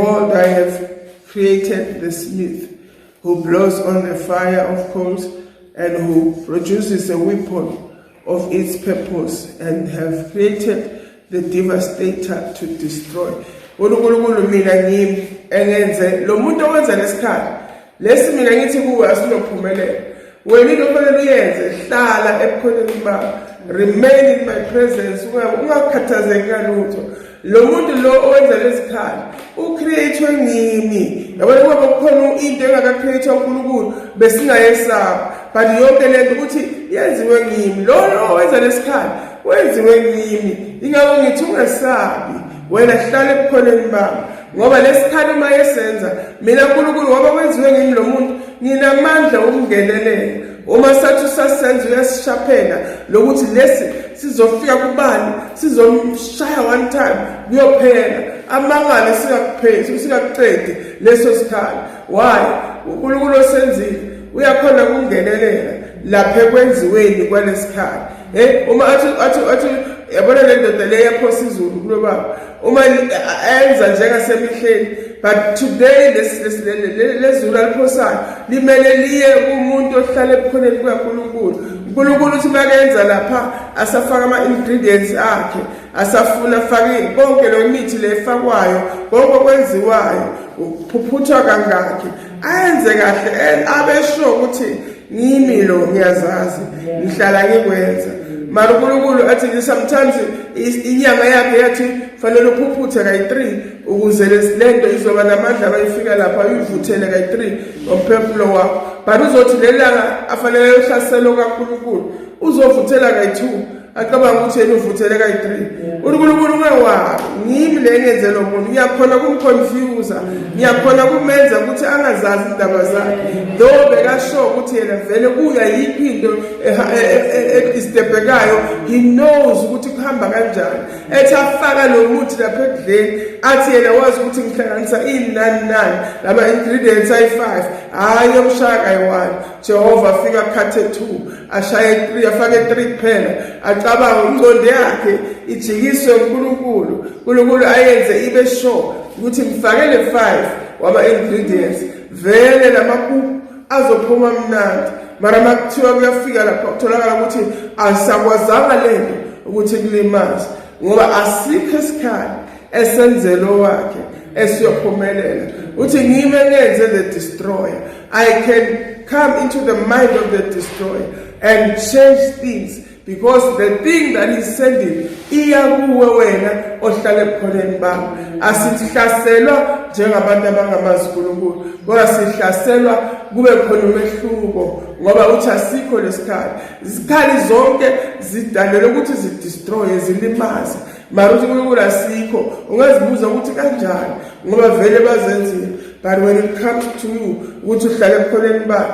Behold, I have created the smith who blows on the fire of coals and who produces a weapon of its purpose and have created the devastator to destroy. UNkulunkulu mina ngimi engenze lo muntu owenza lesikhali lesi mina ngithi kuwe asinophumelela. Wena into ofanele uyenze hlala ebukhoneni bami. Remain in my presence ungakhathazeki ngalutho. Lo muntu lo owenza lezikhali ucreate ngimi. Yabona kuba kukhona into engakacreate uNkulunkulu besingayesaba. But yonke lento ukuthi yenziwe ngimi. Lo lo owenza lesikhali wenziwe ngimi. Ingakho ngithi ungesabi. Wena hlala ebukhoneni bami. Ngoba lesikhali uma esenza mina uNkulunkulu ngoba wenziwe ngimi lo muntu nginamandla okungenelela. Uma sathi usasenza uyasishaphela lokuthi lesi sizofika kubani sizomshaya one time kuyophela amangale singakuphezi singakuqedi leso sikhali. Why? uNkulunkulu osenzile uyakhona ukungenelela lapha ekwenziweni kwalesikhali. Uma athi athi athi yabona le ndoda le yaphosa izulu kulo baba uma enza njengasemihleni but today lezulu aliphosayo limele liye kumuntu ohlala ebukhoneni bukaNkulunkulu. uNkulunkulu uthi makenza lapha asafaka ama-ingredients akhe asafuna afake konke lo mithi le efakwayo konke okwenziwayo uphuphuthwa kangakhi ayenze kahle abe sure ukuthi ngimi lo ngiyazazi ngihlala ngikwenza. Mara uNkulunkulu athi sometimes inyanga yakhe yathi fanele uphuphuthe kayi-3 ukuze lento izoba namandla abayifika lapha uyivuthele kayi-3 ngomphefumulo wakho. But uzothi lelanga afanele ayohlaselo kaNkulunkulu uzovuthela kayi-2 acabanga ukuthi yena uvuthele kayi-3. uNkulunkulu ungewami ngimi le ngenze lo muntu ngiyakhona kumconfuse ngiyakhona kumenza ukuthi angazazi indaba zakhe though bekasho ukuthi yena vele kuya yiphi into edistebhekayo he knows ukuthi kuhamba kanjani ethi afaka lo muthi lapha ekudleni athi yena wazi ukuthi ngihlanganisa ini nani nani lama ingredients ayi-5 hhayi yomshaya kayi-1 Jehova afika akhathe 2 ashaye 3 afake 3 kuphela acabanga umqondo yakhe ijikiswe uNkulunkulu uNkulunkulu ayenze ibe sure ukuthi ngifake le 5 wama ingredients vele lamakuku azophuma mnandi mara makuthiwa kuyafika lapha kutholakala ukuthi asakwazanga lento ukuthi kulimaze ngoba asikho isikhali esenzelo wakhe esiyophumelela. Uthi ngime ngenze the destroyer. I can come into the mind of the destroyer and change things because the thing that he's sending iya kuwe wena ohlala ebukhoneni bami. Asihlaselwa njengabantu abangamazi uNkulunkulu kodwa sihlaselwa kube khona umehluko ngoba uthi asikho lesikhali. Izikhali zonke zidalelwe ukuthi zidestroye zilimaze. Mara uthi uNkulunkulu asikho ungazibuza ukuthi kanjani ngoba vele bazenzile. But when it comes to you ukuthi uhlale ebukhoneni bakhe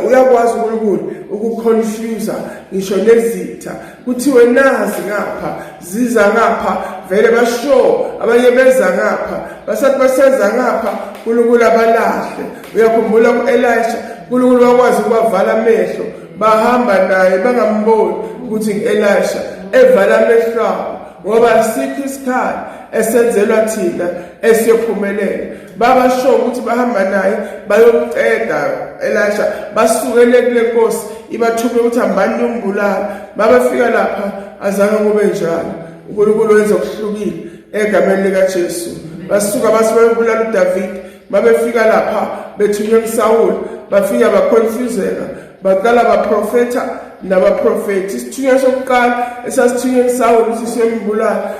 uyakwazi uNkulunkulu ukuconfuse ngisho nezitha kuthiwe nazi ngapha ziza ngapha vele basho abanye beza ngapha basathi baseza ngapha uNkulunkulu abalahle. Uyakhumbula ku-Elisha uNkulunkulu wakwazi ukubavala amehlo bahamba naye bangamboni ukuthi ngu-Elisha evala amehlo abo ngoba asikho isikhali esenzelwa thina esiyophumelela. Babasho ukuthi bahamba naye bayomqeda Elisha basukele kule nkosi ibathume ukuthi hambani niyombulala. Babafika lapha azange kube njalo. uNkulunkulu wenza okuhlukile egameni likaJesu. Basuka base bayobulala uDavid. Babefika lapha bethunywe kuSawuli bafika baconfuseka baqala baprofetha nabaprofethi. Isithunywa sokuqala esasithunywe kuSawuli ukuthi siyombulala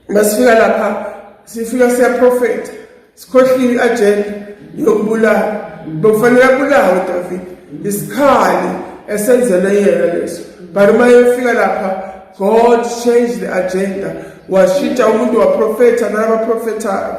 masifika lapha sifika siyaprofetha sikhohliwe i-agenda yokubulala. Bekufanele abulawe uDavid isikhali esenzelwe yena leso. But uma efika lapha God changed the agenda washintsha umuntu waprofetha nalabaprofethayo.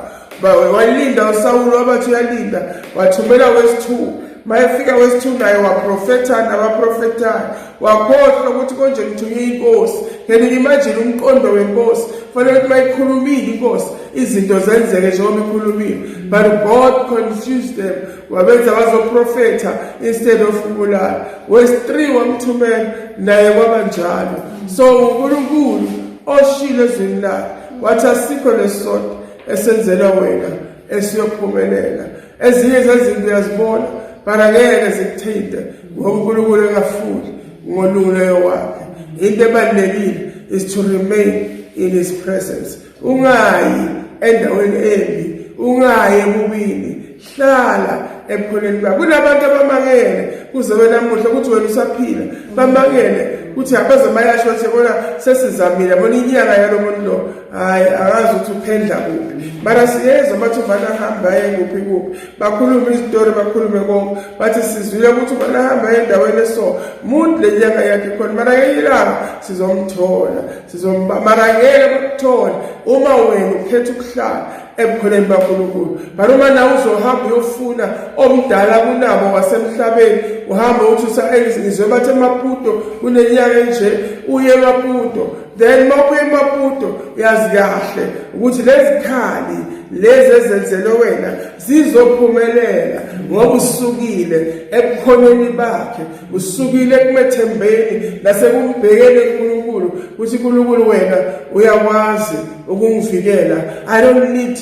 Walinda uSawulu wabathi uyalinda wathumela wesi-2 mayefika wesi-2 naye waprofetha nabaprofethayo wakhohlwa ukuthi konje ngithunywe inkosi. Can you imagine umqondo wenkosi? Fanele ukuthi mayikhulumile inkosi izinto zenzeke njengoba ikhulumile. But God confused them wabenza bazoprofetha instead of ukubulala. Wesi-3 wamthumela naye kwaba njalo. So uNkulunkulu oshilo ezwini lakhe wathi asikho lesisodwa esenzela wena esiyophumelela. Ezinye zezinto uyazibona but angeke zikuthinte ngoba uNkulunkulu engafuni ngolungileyo wakhe. Into ebalulekile is to remain in his presence. Ungayi endaweni embi, ungayi ebubini, hlala ebukhoneni bakho. Kunabantu abamangele kuze namuhla ukuthi wena usaphila, bamangele ukuthi abaze bayasho bathi bona sesizamile, bona inyanga yalo muntu lo, hayi akazi ukuthi uphendla kuphi. Mara siyezwa bathi uvana hamba aye kuphi kuphi, bakhulume izitori, bakhulume konke, bathi sizwile ukuthi uvana hamba aye endaweni eso, muntu le nyanga yakhe khona, mara ngenye ilanga sizomthola, sizomba, mara ngeke bakuthole uma wena ukhetha ukuhlala ebukhoneni baNkulunkulu. But uma nawe uzohamba uyofuna omdala kunabo wasemhlabeni, uhambe uthi ngizwe bathi eMaputo kunenyanga enje, uye eMaputo, then uma ubuye eMaputo uyazi kahle ukuthi lezikhali lezi ezenzelwe wena zizophumelela ngoba usukile ebukhoneni bakhe, usukile ekumethembeni nasekumbhekeni uNkulunkulu ukuthi uNkulunkulu wena uyakwazi ukungivikela. I don't need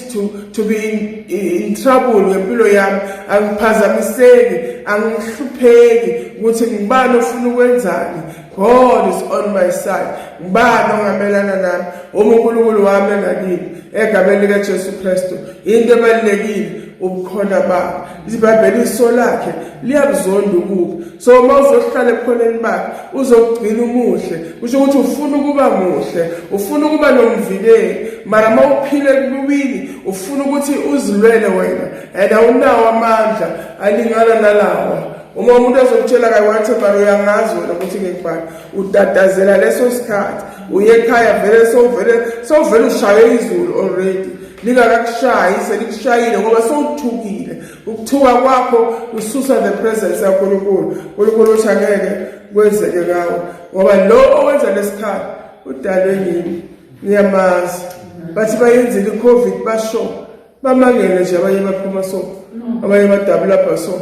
to be in trouble ngempilo yami, angiphazamiseki, angihlupheki ukuthi ngibani ofuna ukwenzani. God is on my side. Ngibani ongamelana nami uma uNkulunkulu wami engakimi? Egameni likaJesu Kristu. Into ebalulekile ubukhona bakhe. IBhayibheli iso lakhe liyakuzonda ukubi. So uma uzohlala ebukhoneni bakhe uzokugcina umuhle. Kusho ukuthi ufuna ukuba muhle, ufuna ukuba nomvikeli. Mara uma uphile ekububini ufuna ukuthi uzilwele wena and awunawo amandla alingana nalawa. Uma umuntu azokutshela kayi-wathi mara uyangazi wena ukuthi ngikubani, utatazela leso sikhathi, uye ekhaya vele sowuvele ushaye izulu already, lingakakushayi selikushayile ngoba sowuthukile. Ukuthuka kwakho kususa the presence kaNkulunkulu. uNkulunkulu uthi angeke kwenzeke ngawe ngoba lo owenza lesikhathi udalwe ngimi, ngiyamazi. Bathi bayenzile i-COVID basho bamangele nje, abanye baphuma so, abanye badabula so,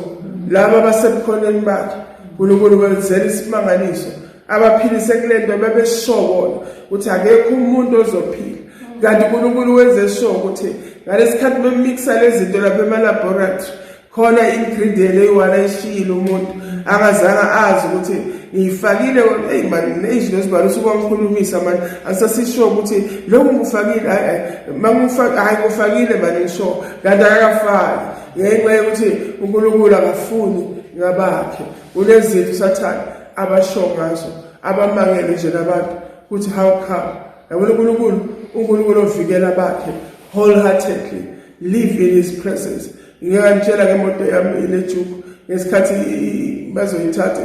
laba basebukhoneni bakhe uNkulunkulu benzela isimangaliso, abaphilise kule nto bebesho bona ukuthi akekho umuntu ozophila, kanti uNkulunkulu wenze sure ukuthi ngalesikhathi bemixa lezi zinto lapha ema-laboratory khona ingredient eyi-one ayishiyile umuntu angazange azi ukuthi ngiyifakile. Eyi mani, neyizwi lezibalo usuke wangikhulumisa mani, angisasisho ukuthi lokhu ngikufakile, hayi mangifake, hayi ngifakile mani, ngisho kanti akakafaki ngenxa yokuthi uNkulunkulu akafuni ngabakhe. Kunezinto uSathane abasho ngazo abamangele nje labantu ukuthi how come. Yabona uNkulunkulu, uNkulunkulu ovikela bakhe wholeheartedly, live in his presence. Ngike ngantshela ngemoto yami ile Juke, ngesikhathi bazoyithatha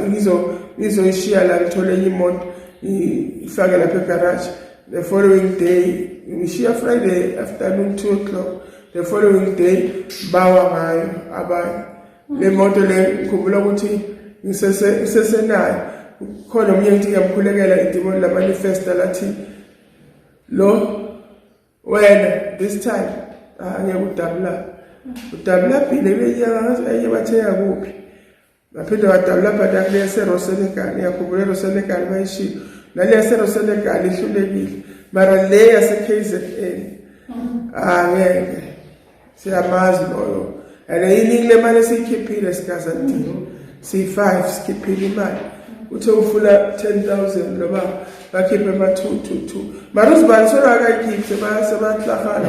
ngizoyishiya la, ngithole enye imoto ifake lapha egarage. The following day ngishiya Friday afternoon 2 o'clock, the following day bawa ngayo abanye le moto le. Ngikhumbula ukuthi ngisesenayo khona omunye ngithi ngiyamkhulekela, idimoni lamanifesta lathi lo wena this time angeke udabula, udabulabhile kule nyanga. Ngathi enye bathenga kuphi, baphinde badabula bhada kule yaseRosenegal. Ngiyakhumbula eRosenegal bayishiyo, nale yaseRosenegal ihlulekile, mara le yase-KZN angeke, siyamazi loyo. And iningi le mali esiyikhiphile sigazadini siyi-5 sikhiphile imali, uthe ufuna 10,000 loba bakhiphe ama-2 2 2, mara uzibani solo akayikhiphi, sebahlafana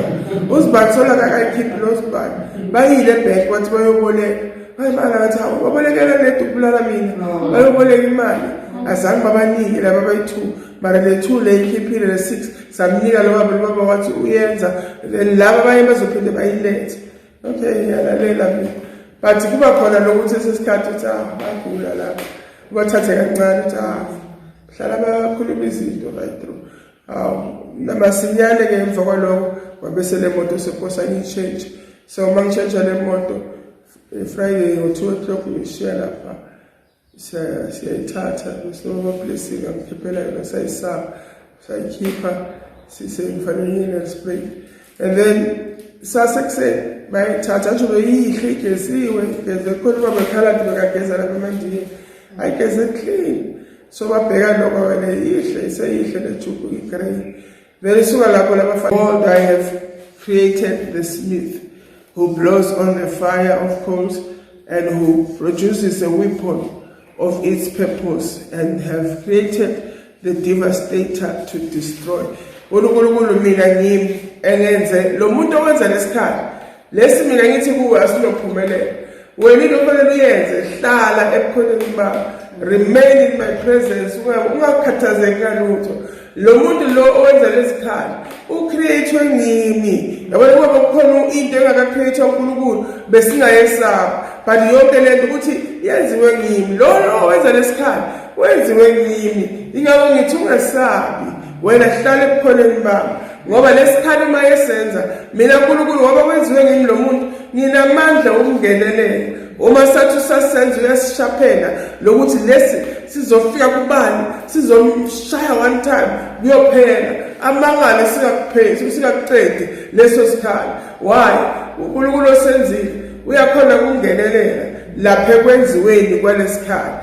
uzibani solo akakayikhiphi lo zibani. Bayile ebhenki bathi bayoboleka, hayi mara ngathi hawu, babolekela lento ukubulala mina, bayoboleka imali azange babanike laba bayi-2, mara le 2 le ikhiphile, le 6 samnika lo baba. Lo baba wathi uyenza, then laba abanye bazophinde bayilethe. Okay, ngiyalalela mina, but kuba khona lokuthi esesikhathi uthi ah, bagula lapha, ubathathe kancane uthi ah, hlala bakhuluma izinto right through. Hawu, namasinyane-ke emva kwaloko wabese le moto seposa ngiyishintshe. So uma ngishintsha le moto Friday ngo-2 o'clock, ngiyishiya lapha, siyayithatha bese angikhiphela yona, sayisaba sayikhipha, sengifake i-spray and then sasekuseni bayithatha nje, beyihle igeziwe, igeze khona ubaba ekhaladi bekageza lapha emandini, ayigeze clean. So babheka lokho wena, yihle, iseyihle le Juke i-grey. Then isuka lapho labafana, God, I have created the smith who blows on the fire of coals and who produces a weapon of its purpose and have created the devastator to destroy. uNkulunkulu mina ngimi engenze lo muntu owenza lesikhathi lesi, mina ngithi kuwe asinophumelela. Wena into ofanele uyenze, hlala ebukhoneni bami, remain in my presence, ungakhathazeki ngalutho. Lo muntu lo owenza lezikhali ucreate ngimi. Yabona, kuba kukhona into engaka-create uNkulunkulu besingayesaba, but yonke lento ukuthi yenziwe ngimi. Lo owenza lesikhali wenziwe ngimi, ingakho ngithi ungesabi wena, hlala ebukhoneni bami, ngoba lesikhali uma esenza mina uNkulunkulu, ngoba kwenziwe ngimi lo muntu, nginamandla okungenelela. Uma sathi usasenza, uyasishaphela lokuthi lesi sizofika kubani, sizomshaya one time kuyophela, amangale singakupheli, singakuqedi leso sikhali. Why? uNkulunkulu osenzile uyakhona ukungenelela lapha ekwenziweni kwalesikhali.